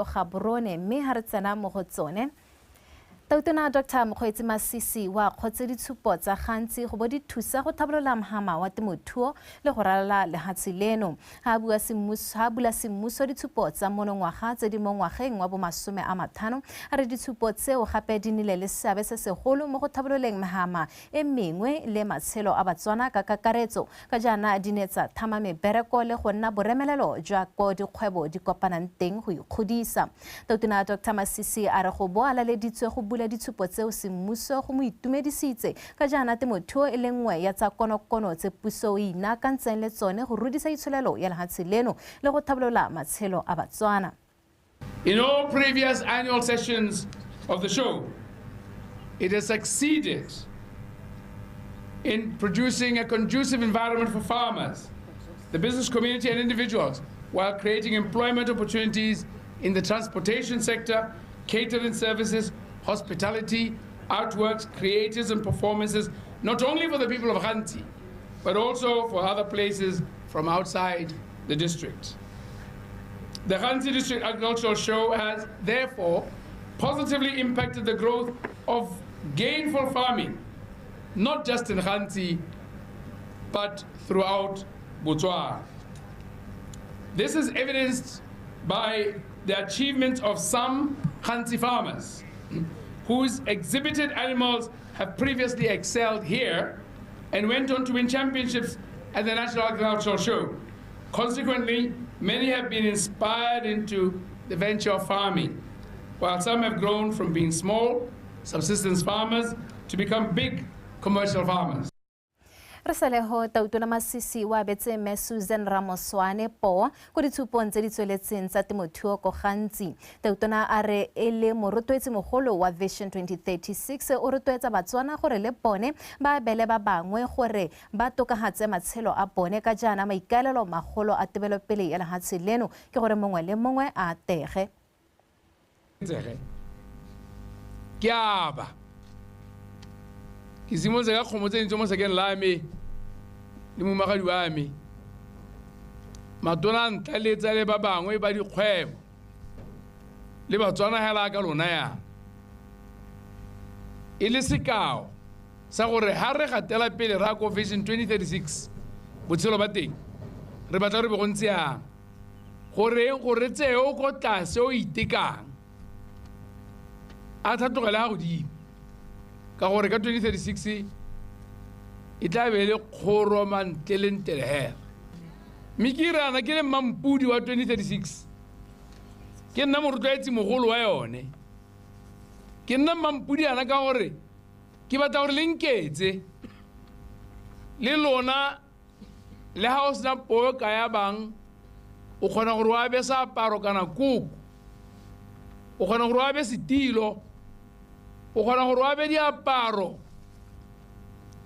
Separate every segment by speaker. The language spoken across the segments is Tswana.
Speaker 1: Gaborone mme ha re tsena mo go tsone. Tautona Dr Mokgweetsi Masisi wa kgotse ditshupo tsa gantsi go bo di thusa go tlhabolola mhama wa temothuo le go ralala lehatshe leno. Ha bua semmuso ha bula semmuso ditshupo tsa monongwaga tse di mo ngwageng wa bomasome a mathano, a re ditshupo tseo gape di nile le seabe se segolo mo go tlhabololeng mhama e mengwe le matshelo a Batswana ka kakaretso, ka jaana di ne tsa thama mebereko le go nna boremelelo jwa ko dikgwebo di kopanang teng go ikgodisa. Tautona Dr Masisi a re go bo a laleditswe go bula ditshupo tseo semmuso go mo itumedisitse, ka jaana temothuo e le nngwe ya tsa konokono tse puso e inaakantseng le tsone go rudisa itsholelo ya lehatshe leno le go tlhabolola matshelo a Batswana.
Speaker 2: In all previous annual sessions of the show, it has succeeded in producing a conducive environment for farmers, the business community and individuals, while creating employment opportunities in the transportation sector, catering services, hospitality, artworks, creators and performances, not only for the people of Ghanzi, but also for other places from outside the district. The Ghanzi District Agricultural Show has, therefore, positively impacted the growth of gainful farming, not just in Ghanzi, but throughout Botswana. This is evidenced by the achievements of some Ghanzi farmers whose exhibited animals have previously excelled here and went on to win championships at the National Agricultural Show. Consequently, many have been inspired into the venture of farming, while some have grown from being small subsistence farmers to become big commercial farmers.
Speaker 1: Re saleho Tautona Masisi wa abetse Mme Susan Ramoswane poo ko ditshupong tse di tsweletseng tsa temothuo ko Gantsi. Tautona a re e le morotloetsi mogolo wa Vision 2036 o rotloetsa Batswana gore le bone ba abele ba bangwe gore ba tokagatse matshelo a bone, ka jaana maikaelelo magolo a tebelopele ya lehatshe leno ke gore mongwe le mongwe a atege.
Speaker 2: Ke aba ke simolotse ka kgomo tse dintsi mo sekeng la me le momagadi wa me, matona a ntlaletsa le ba bangwe ba dikgwebo le Batswana hela ka lona yana, e le sekao sa gore ha re gatela pele ra ko Vision 2036, botshelo ba teng re batla re be go ntse yang, goreng gore tseo ko tlase o itekang a tlhatlogele ga godimo, ka gore ka 2036 e tla be e le kgoro mantlelentle hela. Mme ke irana ke le mmampudi wa 2036, ke nna morotloetsi mogolo wa yone, ke nna mmampudi yana ka gore ke batla gore le nketse le lona. Le ha o sena poo ka ya bang, o kgona gore o abe seaparo kana koko, o kgona gore o abe setilo, o kgona gore o abe diaparo,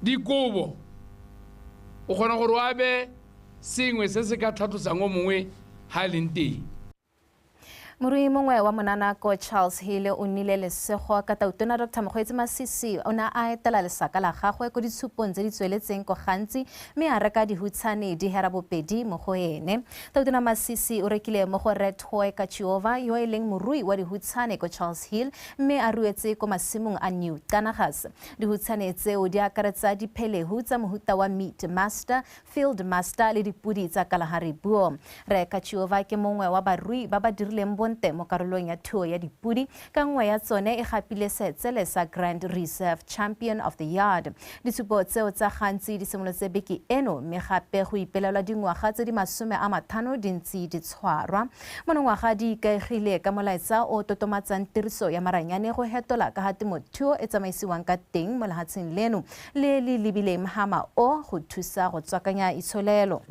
Speaker 2: dikobo, o kgona gore o abe sengwe se se ka tlhatlosang o mongwe ha a leng teng.
Speaker 1: Morui mongwe wa monana ko Charles Hill o nnile lesego ka Tautona Dr Mokgweetsi Masisi o ne a etela lesaka la gagwe ko ditshupong tse di tsweletseng ko Gantsi mme a reka dihutshane di hera bopedi mo go ene. Tautona Masisi o rekile mo go Rre Toy Kachiova yo e leng morui wa dihutshane ko Charles Hill mme a ruetse ko masimong a New Kanagas. Dihutshane tseo di akaretsa diphelehu tsa mohuta wa Meat Master, Field Master le dipodi tsa Kalahari Boer. Rre Kachiova ke mongwe wa barui ba ba dirileng bonte mo karolong ya thuo ya dipodi, ka nngwe ya tsone e gapile seetsele sa Grand Reserve Champion of the Yard. Ditshupo tseo tsa gantsi di simolotse beke eno mme gape go ipelelwa dingwaga tse di 50 di ntse di tshwarwa. Monongwaga di ikaegile ka molaetsa o o totomatsang tiriso ya maranyane go hetola ka ga temothuo e tsamaisiwang ka teng mo lehatsheng leno le le lebileng mhama o go thusa go tswakanya itsholelo.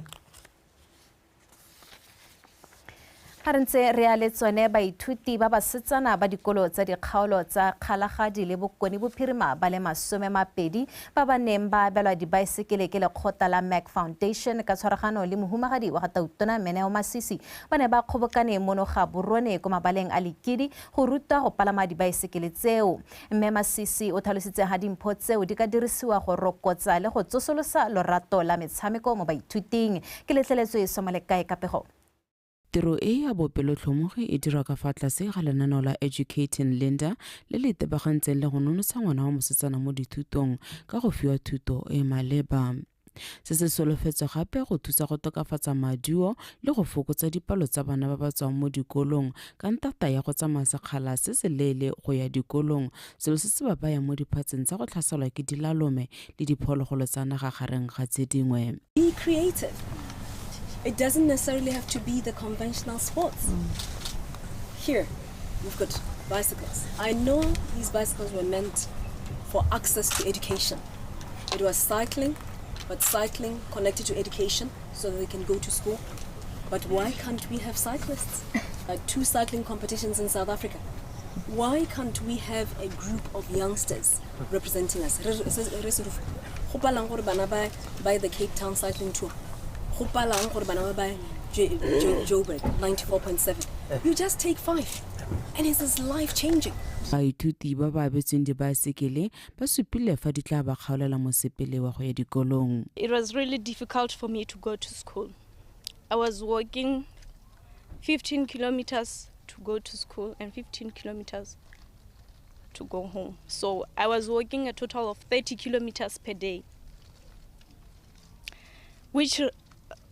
Speaker 1: Ga re ntse re ya le tsone, baithuti ba basetsana ba dikolo tsa dikgaolo tsa Kgalagadi le Bokone Bophirima ba le 20 ba ba neng ba abelwa dibaesekele ke lekgotla la Mac Foundation ka tshwaragano le mohumagadi wa ga Tautona Meneo Masisi ba ne ba kgobokane mono Gaborone ko mabaleng a Lekidi go rutwa go palama dibaesekele tseo. Mme Masisi o tlhalositse ha dimpho tseo di ka dirisiwa go rokotsa le go tsosolosa lorato la metshameko mo baithuting. Ke letleletswe Somolekae ka pego.
Speaker 3: Tiro e ya bopelotlhomogi e dirwa ka fa tlase ga lenaneo la Educating Linda le le itebagantseng le go nonotsha ngwana wa mosetsana mo dithutong ka go fiwa thuto e maleba. Se se solofetswe gape go thusa go tokafatsa maduo le go fokotsa dipalo tsa bana ba ba tswang mo dikolong ka ntata ya go tsamaya sekgala se se leele go ya dikolong, selo se se ba bayang mo diphatseng tsa go tlhaselwa ke dilalome le diphologolo tsa naga gareng ga tse dingwe.
Speaker 4: Be creative. It doesn't necessarily have to be the conventional sports. Here, we've got bicycles. I know these bicycles were meant for access to education. It was cycling, but cycling connected to education so that they can go to school. But why can't we have cyclists? 2 cycling competitions in South Africa. Why can't we have a group of youngsters representing us? By the Cape Town Cycling Tour. Joburg 94.7. You just take 5 and it is life changing.
Speaker 3: Baithuti ba ba abetsweng dibaesekele ba supile fa di tla ba kgaolela mosepele wa go ya dikolong.
Speaker 5: It was really difficult for me to go to school. I was walking 15 kilometers to go to school and 15 kilometers to go home. So I was walking a total of 30 kilometers per day, which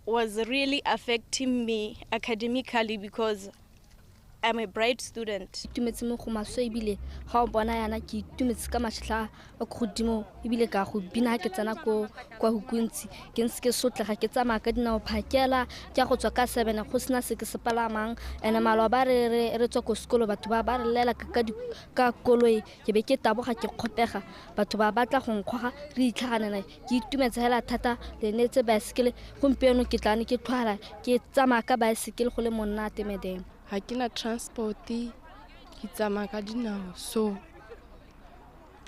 Speaker 5: was really affecting me academically because I'm a bright student.
Speaker 6: Itumetse mo go maswe ebile ga o bona yana ke itumetse ka mašhla a go godimo ebile ka go bina ke tsena ko kwa Hukuntsi ke ntse ke sotlega ke tsamaya ka dinao phakela ke go tswa ka 7 go sena se ke se palamang ene maloba re tswa ko sekolo batho ba ba re lela ka koloi ke be ke taboga ke kgopega batho ba batla go nkgoga re itlhaganela ke itumetse hela thata le netse baesekele gompieno ke tlane ke tlhwala ke tsamaya ka baesekele go le monate medem.
Speaker 7: Ha ke na transport ke tsamaya ka dinao, so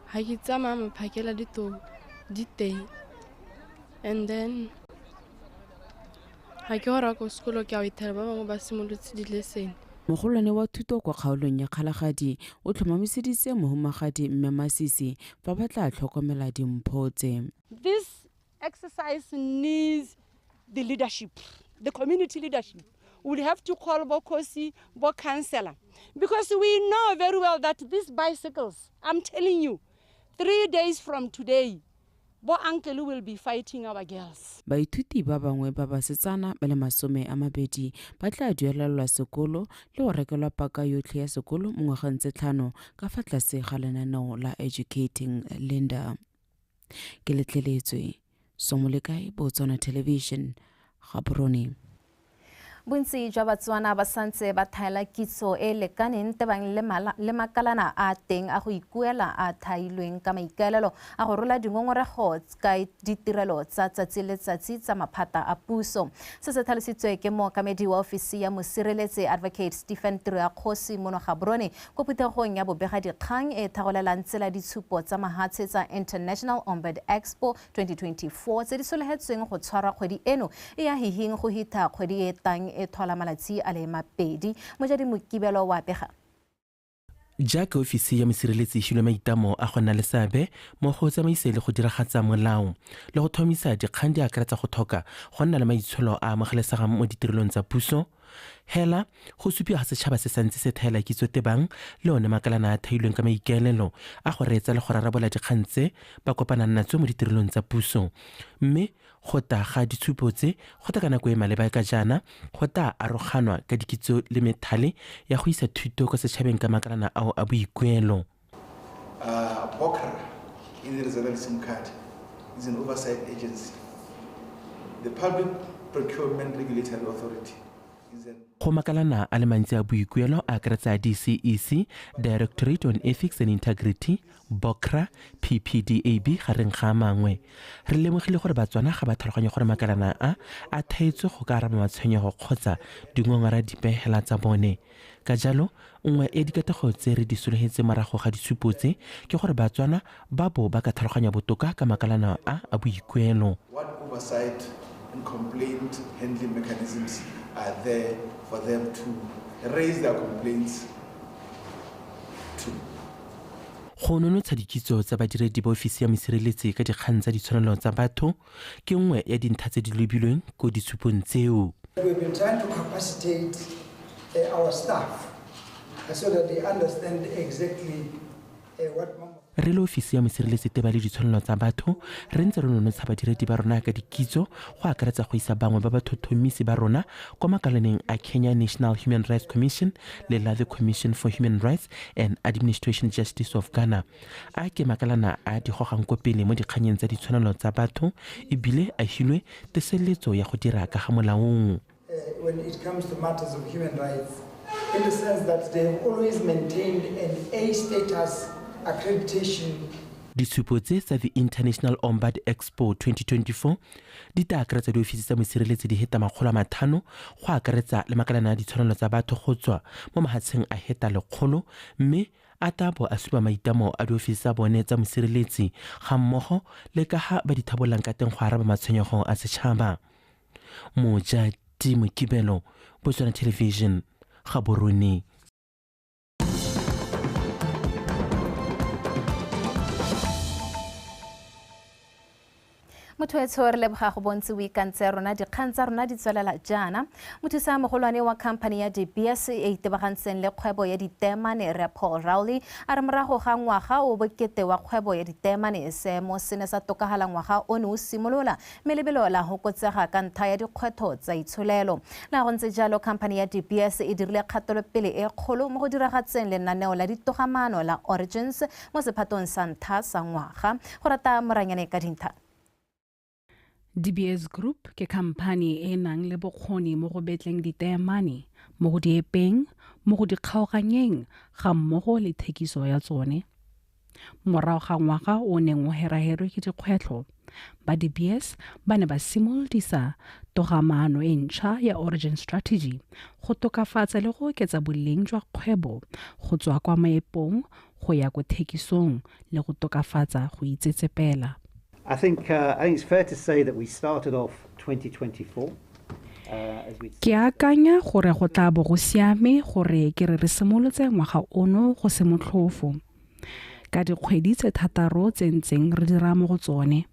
Speaker 7: ha ke tsamaya maphakela di teng, and then ha ke hora ko sekolo ke a ithela ba bangwe ba simolotse di-lesson.
Speaker 3: Mogolwane wa thuto kwa kgaolong ya Kgalagadi o tlhomamiseditse mohumagadi Mme Masisi fa ba tla tlhokomela dimpho tse.
Speaker 8: This exercise needs the leadership, the community leadership. We'll have to call Bokosi, Bo Councillor, because we know very well that these bicycles, I'm telling you, 3 days from today, Bo Uncle will be fighting our girls.
Speaker 3: Baithuti ba bangwe ba basetsana ba le 20 ba tla duelelwa sekolo le go rekelwa paka yotlhe ya sekolo mo ngwageng tse 5 ka fa tlase ga lenaneo la Educating Linda. Ke letleletswe Somolekae, Botswana Television, Gaborone.
Speaker 1: Bontsi jwa Batswana ba santse ba thaela kitso e lekaneng tebang le makalana a teng a go ikuela a thailweng ka maikaelelo a go rola dingongorego ka ditirelo tsa tsatsi le tsatsi tsa maphata a puso. Se se tlhalositswe ke mookamedi wa ofisi ya mosireletsi Advocate Stephen Tiroyakgosi mono Gaborone ko phuthegong ya bobegadikgang e thagolelang tsela ditshupo tsa mahatshe tsa International Ombud Expo 2024 tse di sologetsweng go tshwarwa kgwedi eno e ya hihing go hitha kgwedi e tang e thola malatsi a le mapedi. Mojadi Mokibelo wa pega.
Speaker 9: Jaaka ofisi ya mosireletsi e šilwe maitamo a go nna le seabe mo go tsamaise le go diragatsa molao le go thomisa dikgang di akaretsa go tlhoka go nna le maitsholo a amogelesegang mo ditirelong tsa puso. Hela go supiwa ga setšhaba se santse se thaela kitso tebang le one makalana a thailweng ka maikaelelo a go reetsa le go rarabola dikgang tse ba kopanang natso mo ditirelong tsa puso. Mme go ta ga ditshupo tse go ta ka nako e maleba ka jaana go ta aroganwa ka dikitso le methale ya go isa thuto kwa setšhabeng ka makalana ao a boikuelo.
Speaker 10: BOCRA in the Reserve SIM card is an oversight agency. The Public Procurement Regulatory Authority.
Speaker 9: Go makalana a le mantsi a boikuelo a akaretsa DCEC, Directorate on Ethics and Integrity, BOCRA, PPDAB gareng ga mangwe. Re lemogile gore Batswana ga ba tlhaloganye gore makalana a a thaetswe go ka araba matshwenyego kgotsa dingongora dipe hela tsa bone. Ka jalo, nngwe ya dikatego tse re di sologetse morago ga ditshupo tse ke gore Batswana ba bo ba ka tlhaloganya botoka ka makalana a a boikuelo.
Speaker 10: What oversight and complaint handling mechanisms are there for them to raise their complaints to?
Speaker 9: Go nonotsha dikitso tsa badiredi ba ofisi ya mosireletsi ka dikgang tsa ditshwanelo tsa batho ke nngwe ya dintlha tse di lebilweng ko ditshupong tseo.
Speaker 11: We've been trying to capacitate our staff so that they understand exactly what
Speaker 9: Re le ofisi ya mosireletsi teba le ditshwanelo tsa batho re ntse re nonotsha badiredi ba rona ka dikitso go akaretsa go isa bangwe ba batlhotlhomisi ba rona kwa makalaneng a Kenya National Human Rights Commission le la the Commission for Human Rights and Administration Justice of Ghana. A ke makalana a di gogang ko pele mo dikganyeng tsa ditshwanelo tsa batho ebile a hilwe teseletso ya go dira ka ga molaong.
Speaker 11: When it comes to matters of human rights, in the sense that they have always maintained an A status accreditation.
Speaker 9: Ditshupo tse tsa the International Ombud Expo 2024 di tla akaretsa diofisi tsa mosireletsi di heta 500 go akaretsa le makalana a ditshwanelo tsa batho go tswa mo mahatsheng a heta 100 mme a tla bo a supa maitamo a diofisi tsa bone tsa mosireletsi ga mmogo le ka ga ba di thabolang ka teng go araba matshwenyego a setšhaba. Mojati Mokibelo, Botswana Television, Gaborone.
Speaker 1: Motho etsho re leboga go bontse o ikantse rona dikgang tsa rona di tswelela jaana. Mothusa mogolwane wa company ya De Beers e itebagantseng le kgwebo ya diteemane Rre Paul Rowley a re morago ga ngwaga o bokete wa kgwebo ya diteemane seemo se ne sa tokagala ngwaga o ne o simolola mme lebelo la hokotsega ka ntlha ya dikgwetho tsa itsholelo. La go ntse jalo company ya De Beers e dirile kgatelopele e kgolo mo go diragatseng lenaneo la ditogamaano la Origins mo sephatong sa ntlha sa ngwaga. Go rata Moranyane ka dintha.
Speaker 12: De Beers Group ke khamphani e nang le bokgoni mo go betleng diteemane, mo go di epeng, mo go di kgaoganyeng ga mmogo le thekiso ya tsone. Morago ga ngwaga o neng o heraherwe ke dikgwetlho, ba De Beers ba ne ba simolodisa togamaano e ntšha ya Origin Strategy go tokafatsa le go oketsa boleng jwa kgwebo go tswa kwa maepong go ya ko thekisong le go tokafatsa go itsetsepela.
Speaker 13: I think it's fair to say that we started off 2024 as we
Speaker 12: Ke akanya gore go tla bo go siame gore ke re re simolotse ngwaga ono go se motlhofo ka dikgwedi tse 6 tse ntseng re dira mo go tsone.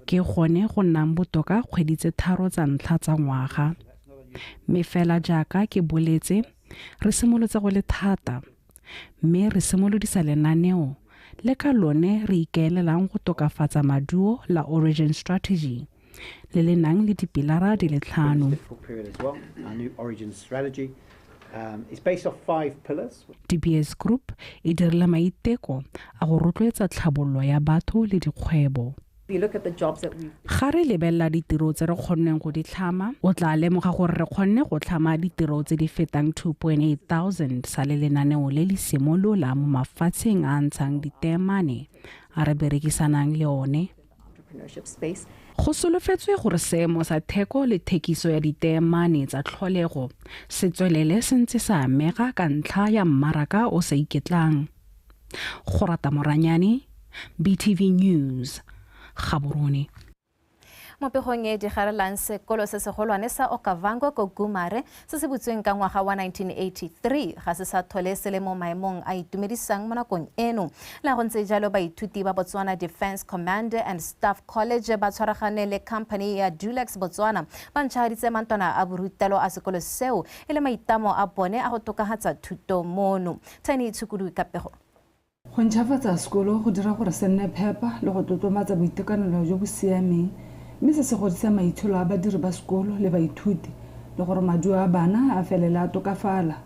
Speaker 12: Ke gone go nnang botoka kgwedi tse 3 tsa ntlha tsa ngwaga. Mme fela jaaka ke boletse, re simolotse go le thata mme re simolodisa lenaneo le ka lone re ikaelelang go tokafatsa maduo la Origin Strategy le le nang le dipilara di le 5.
Speaker 13: Difficult period as well. Our new Origin Strategy is based off 5 pillars.
Speaker 12: De Beers Group e dirile maiteko a go rotloetsa tlhabololo ya batho le dikgwebo.
Speaker 14: If you look at the jobs that we've
Speaker 12: Ga re lebelela ditiro tse re kgonneng go di tlhama, o tla lemoga gore re kgonne go tlhama ditiro tse di fetang 2.8 thousand sa le lenaneo le le simolola mo mafatsheng a ntshang diteemane a re berekisanang le one.
Speaker 14: entrepreneurship space.
Speaker 12: Go solofetswe gore seemo sa theko le thekiso ya diteemane tsa tlholego se tswelele se ntse sa amega ka ntlha ya mmaraka o sa iketlang. Go rata Moranyane, BTV News, Gaborone.
Speaker 1: Mo pegong e digarelang sekolo se segolwane sa Okavango ko Gumare se se butsweng ka ngwaga wa 1983 ga se sa thole se le mo maemong a itumedisang mo nakong eno. La go ntse jalo baithuti ba Botswana Defence Command and Staff College ba tshwaragane le company ya Dulux Botswana ba ntšhahaditse mantwana a borutelo a sekolo seo e le maitamo a bone a go tokafatsa thuto mono. Tiny Tshukudu ka pego.
Speaker 15: Go ntšhafatsa sekolo go dira gore se nne phepa le go tlotlomatsa boitekanelo jo bo siameng, mme se se godisa maitsholo a badiri ba sekolo le baithuti le gore maduo a bana a felele a tokafala.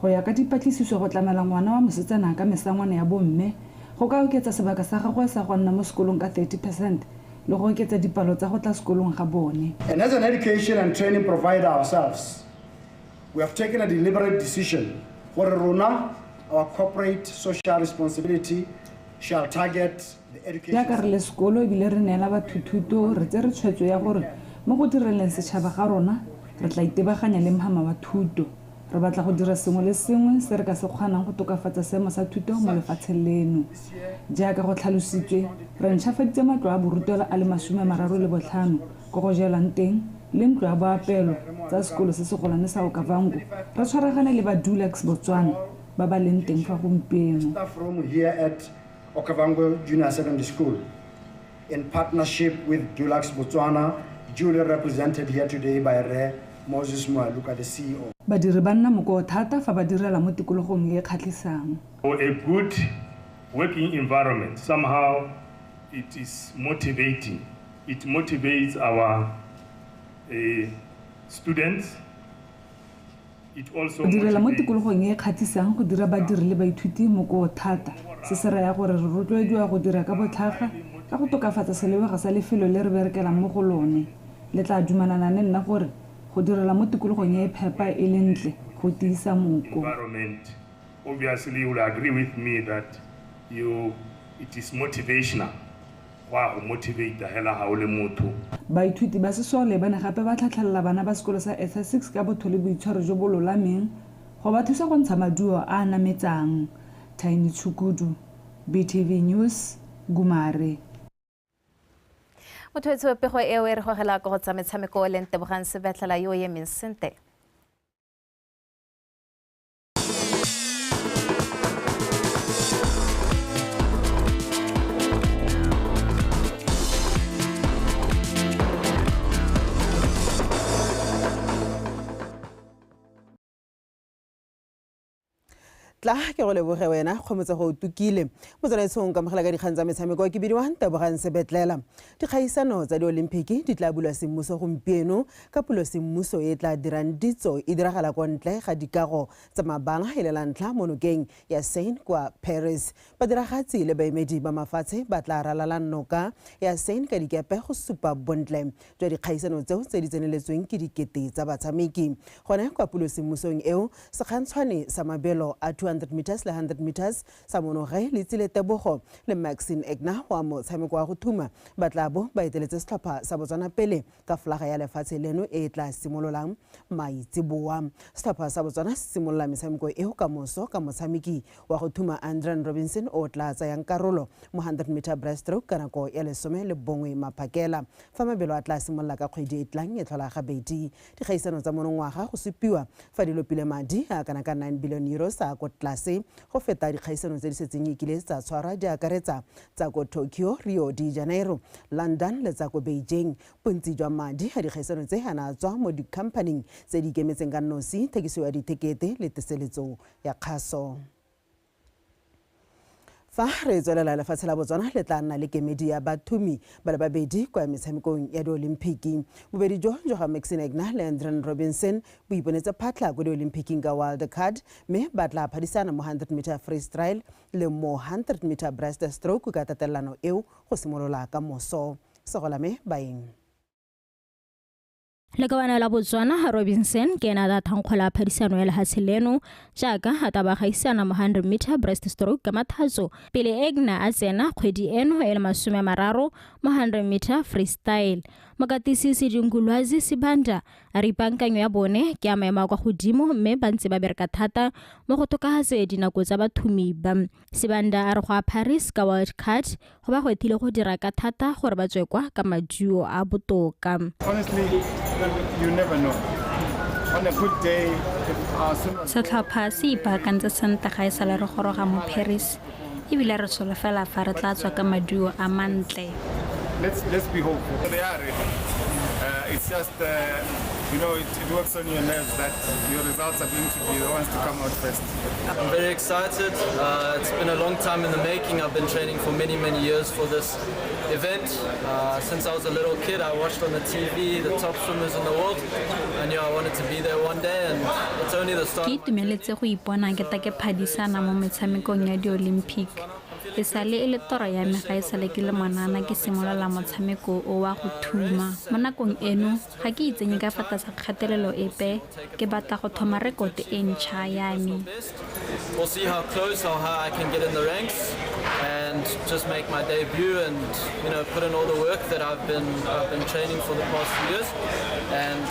Speaker 15: Go ya ka dipatlisiso go tlamela ngwana wa mosetsana ka mesangwana ya bomme go ka oketsa sebaka sa gagwe sa go nna mo sekolong ka 30% le go oketsa dipalo tsa go tla sekolong ga bone.
Speaker 16: And as an education and training provider ourselves, we have taken a deliberate decision gore rona, our corporate social responsibility shall target the education.
Speaker 15: Jaaka re le sekolo ebile re neela batho thuto, re tsere tshwetso ya gore mo go direleng setšhaba ga rona re tla itebaganya le mhama wa thuto. Re batla go dira sengwe le sengwe se re ka se kgonang go tokafatsa seemo sa thuto mo lefatsheng leno. Jaaka go tlhalositswe, re ntšhafaditse matlo a borutelo a le 35 ko go jelwang teng le ntlo ya boapelo tsa sekolo se segolwane sa Okavango. Re tshwaragane le ba Dulux Botswana ba ba leng teng fa gompieno.
Speaker 16: Staff room here at Okavango Junior Secondary School in partnership with Dulux Botswana Duly represented here today by Re Moses Moaluka, the CEO.
Speaker 15: Badiri ba nna moko thata fa ba direla mo tikologong e e kgatlhisang.
Speaker 17: For a good working environment, somehow it is motivating. It motivates our students. It also
Speaker 15: Go direla mo
Speaker 17: motivates
Speaker 15: tikologong e e kgatlhisang go dira badiri le baithuti moko thata. Se se raya gore re rotloediwa go dira ka botlhaga ka go tokafatsa selebego sa lefelo le re berekelang mo go lone. Le tla dumalana le nna gore go direla mo tikologong e e phepa e le ntle go tiisa moko.
Speaker 17: environment. Obviously, you will agree with me that it is motivational. Go a go motivate hela ha o le motho.
Speaker 15: Baithuti ba sesole ba ne gape ba tlhatlhelela bana ba sekolo sa Ether 6 ka botho le boitshwaro jo bo lolameng go ba thusa go ntsha maduo a a nametsang. Tiny Tshukudu, BTV News, Gumare.
Speaker 1: Motho etsho pego eo e re gogela ko go tsa metshameko le Ntebogang Sebetlela yo o emeng sentle.
Speaker 18: Tla ke go leboge wena kgomotsa go tukile motsamaisong ka mogela ka dikgang tsa metshameko ke bidiwa Ntebogang Sebetlela. Dikgaisano tsa di-Olympic di tla bulwa semmuso gompieno ka pulo semmuso e tla dirang ditso e diragala kwa ntle ga dikago tsa mabala e le la ntlha mo nokeng ya Seine kwa Paris. Badiragatsi le baemedi ba mafatshe ba tla ralala noka ya Seine ka dikepe go supa bontle jwa dikgaisano tseo tse di tseneletsweng ke dikete tsa batshameki. Gone kwa pulo semmusong eo sekgantshwane sa mabelo a 200 meters le 100 meters sa monoge le Tsile Tebogo le Maxine Egna wa motshameko wa go thuma ba tla bo ba eteletse setlhopha sa Botswana pele ka folaga ya lefatshe leno e tla simololang maitseboa. Setlhopha sa Botswana se simolola metshameko eo ka moso ka motshameki wa go thuma Andren Robinson o tla tsayang karolo mo 100 meter breaststroke ka nako ya 11 maphakela fa mabelo a tla simolola ka kgwedi e tlang e tlhola gabedi. Dikgaisano tsa monongwaga go supiwa fa di lopile madi a kana ka 9 billion euros a ko tlase go feta dikgaisano tse di setseng e kile tsa tshwarwa di akaretsa tsa ko Tokyo, Rio de Janeiro, London le tsa ko Beijing. Bontsi jwa madi a dikgaisano tse a na tswa mo di-companyng tse di ikemetseng ka nosi, thekiso ya dithekete le teseletso ya kgaso. Fa re tswelela lefatshe la Botswana le tla nna le kemedi ya bathumi ba le babedi kwa metshamekong ya di-Olympic. Bobedi jo jwa ga Maxine Egna le Andren Robinson bo iponetse phatlha ko di-Olympicing ka wild card mme ba tla phadisana mo 100 meter freestyle le mo 100 meter breaststroke ka tatelano eo go simolola ka moso. Segolame baeng.
Speaker 19: Lekawana la Botswana Robinson ke ena a thankgola phadisano ya lehatshe leno jaaka a taba gaisana mo 100 meter breaststroke ka mathatso pele Egna a tsena kgwedi eno e le 30 mo 100 meter freestyle. Mokatisi Sedingulwazi Sibanda a re ipaankanyo ya bone ke a maemo a kwa godimo mme ba ntse ba bereka thata mo go tokafatse dinako tsa bathumi ba. Sibanda a re go a Paris ka wild card go ba gwethile go dira ka thata gore ba tswe kwa ka maduo a botoka.
Speaker 20: Honestly, you never know. On a good day,
Speaker 21: Setlhopha se ipaakantse sentle ga e sale re goroga mo Paris ebile re solofela fa re tla tswa ka maduo a mantle.
Speaker 20: Let's be hopeful. They are ready. It's just it works on your nerves that your results are going to be the ones to come out first.
Speaker 22: I'm very excited. It's been a long time in the making. I've been training for many, many years for this event. Since I was a little kid, I watched on the TV the top swimmers in the world. I knew I wanted to be there one day, and it's only the start.
Speaker 21: Ke itumeletse go ipona ke ta ke phadisana mo metshamekong ya di-Olympic. E sale e le toro ya me ga e sale ke le monana ke simolola motshameko o wa go thuma. Mo nakong eno ga ke itsenye ka fa tlase ga kgatelelo epe, ke batla go thoma rekoto e ntšha ya me.
Speaker 22: We'll see how close, how high I can get in the ranks and just make my debut and put in all the work that I've been training for the past few years and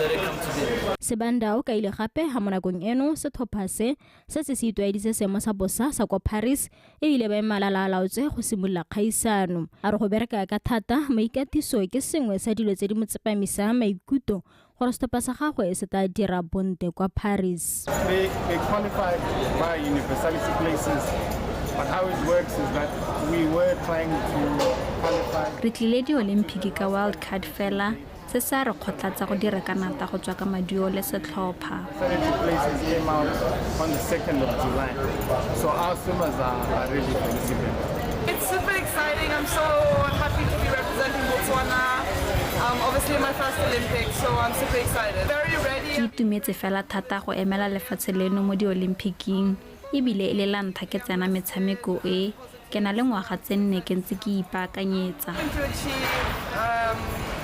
Speaker 22: let it come to be.
Speaker 19: Sebanda o kaile gape ha mo nakong eno setlhopha se se se itlwaeditse seemo sa bosa sa kwa Paris ebile ba emalala a laotswe go simolola kgaisano. A re go bereka ka thata maikatiso ke sengwe sa dilo tse di mo tsepamisang maikutlo gore setlhopha sa gagwe se tla dira bonte kwa Paris.
Speaker 20: They qualified by universality places, but how it works is that we were trying to qualify.
Speaker 21: Re tlile di-Olympic ka wild card fela Se se a re kgothatsa go dira ka natla go tswa ka maduo le setlhopha.
Speaker 20: 70 places came out on the 2nd of July. So our swimmers are ready for this event.
Speaker 2: It's super exciting. I'm so happy to be representing Botswana. Obviously my first Olympics, so I'm super excited. Very ready.
Speaker 21: Ke itumetse fela thata go emela lefatshe leno mo diolimpiking ebile e le la ntlha ke tsena metshameko e. Ke na le ngwaga tse 4 ke ntse ke ipaakanyetsa.
Speaker 2: To achieve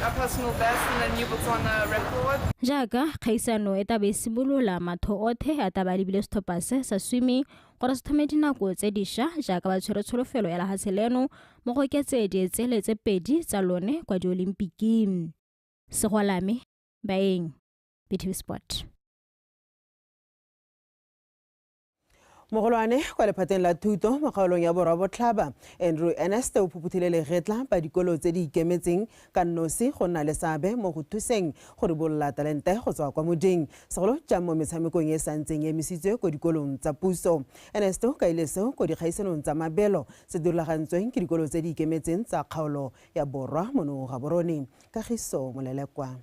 Speaker 2: a personal best and a new Botswana record.
Speaker 19: Jaaka kgaisano e tla be e simolola, matho otlhe a tla be a lebile setlhopha se sa swimming gore se thome dinako tse dišwa jaaka ba tshwere tsholofelo ya lefatshe leno mo go oketse dietsele tse 2 tsa lone kwa diolimpiking. Segwalame, Baeng, BTV Sport.
Speaker 18: Mogolwane kwa lephateng la thuto mo kgaolong ya Borwa Botlhaba, Andrew Ernest o phuphuthile legetla ba dikolo tse di ikemetseng ka nosi go nna le seabe mo go thuseng go ribolola talente go tswa kwa moding, segolo jang mo metshamekong e santseng e emisitswe ko dikolong tsa puso. Ernest o kaile seo ko dikgaisanong tsa mabelo tse di rulagantsweng ke dikolo tse di ikemetseng tsa kgaolo ya Borwa mono Gaborone. Kagiso Molelekwa.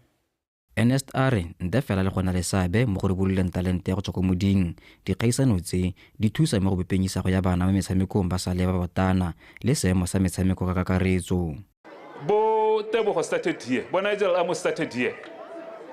Speaker 4: Ernest a re ntle fela le go na le seabe mo go ribololeng talente go tswa ko moding, dikgaisano tse di thusa mo go bopeng isago ya bana mo metshamekong ba sa le ba botana le seemo sa metshameko ka kakaretso.
Speaker 23: Bo Tebogo started here, bo Nigel Amos started here,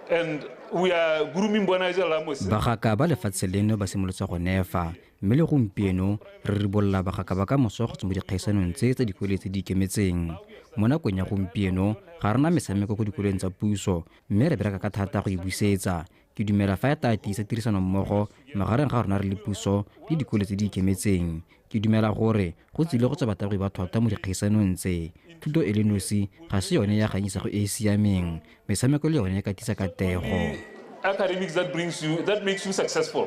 Speaker 23: and we are grooming bo Nigel Amos.
Speaker 4: Bagaka ba lefatshe leno ba simolotse go nefa, mme le gompieno re ribolola bagaka ba ka moso go tswa mo dikgaisanong tse tsa dikolo tse di ikemetseng. Mo nakong ya gompieno ga rena metshameko ko dikolong tsa puso, mme re bereka ka thata go e busetsa. Ke dumela fa e tla tiisa tirisanommogo magareng ga rona re le puso le dikolo tse di ikemetseng. Ke dumela gore go tsile go tswa batabogi ba thota mo dikgaisanong tse. Thuto e le nosi ga se yone ya ganyisago e e siameng, metshameko le yone e ka tiisa katego.
Speaker 23: Academics that brings you, that makes you successful.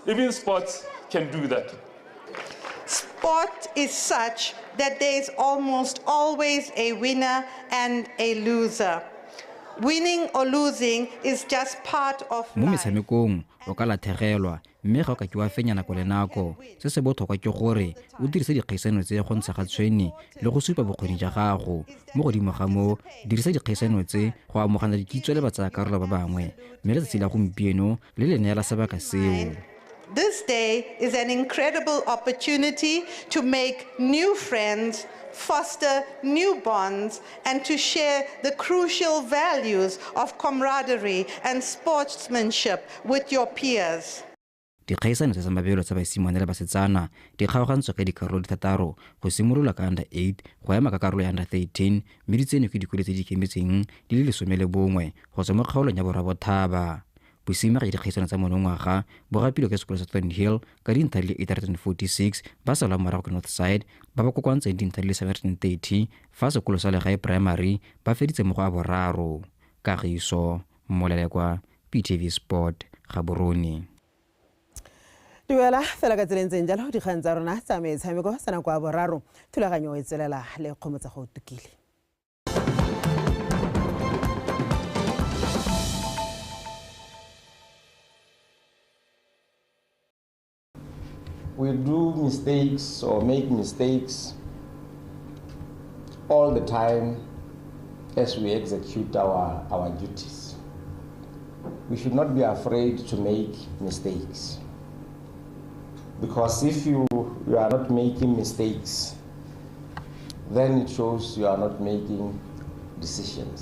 Speaker 23: Even sports can do that.
Speaker 24: Sport is such that there is almost always a winner and a loser. Winning or losing is just part of
Speaker 4: Mo
Speaker 24: life.
Speaker 4: metshamekong o ka latlhegelwa, mme ga o ka ke wa fenya nako le nako. Se se botlhokwa ke gore o dirise dikgaisano tse go ntsha ga tshwene le go supa bokgoni jwa gago. Mo godimo ga moo, dirisa dikgaisano tse go amogana dikitso le batsayakarolo ba bangwe, mme letsatsi la gompieno le le neela sebaka seo.
Speaker 24: This day is an incredible opportunity to make new friends, foster new bonds, and to share the crucial values of camaraderie and sportsmanship with your peers.
Speaker 4: Dikgaisano tse tsa mabelo tsa basimane le basetsana di kgaogantswe ka dikarolo di thataro, go simolola ka under 8 go ema ka karolo ya under 13, mme di tsenwe ke dikolo tse di ikemetseng di le 11 go tswa mo kgaolong ya Borwa Botlhaba. Bosimega dikgaisano tsa monongwaga bo gapilwe ke sekolo sa Thornhill ka dintlha di le 846, ba salwa morago ke Northside ba ba kokoantseng dintlha di le 730, fa sekolo sa Legae Primary ba feditse mo go a boraro. Kagiso Molelekwa, BTV Sport, Gaborone.
Speaker 18: Duela fela ka tseleng tseng jalo dikgang tsa rona tsa metshameko sa nako ya boraro. Thulaganyo e tswelela le kgomotsa go tukile.
Speaker 25: We do mistakes or make mistakes all the time as we execute our duties. We should not be afraid to make mistakes, because if you are not making mistakes, then it shows you are not making decisions.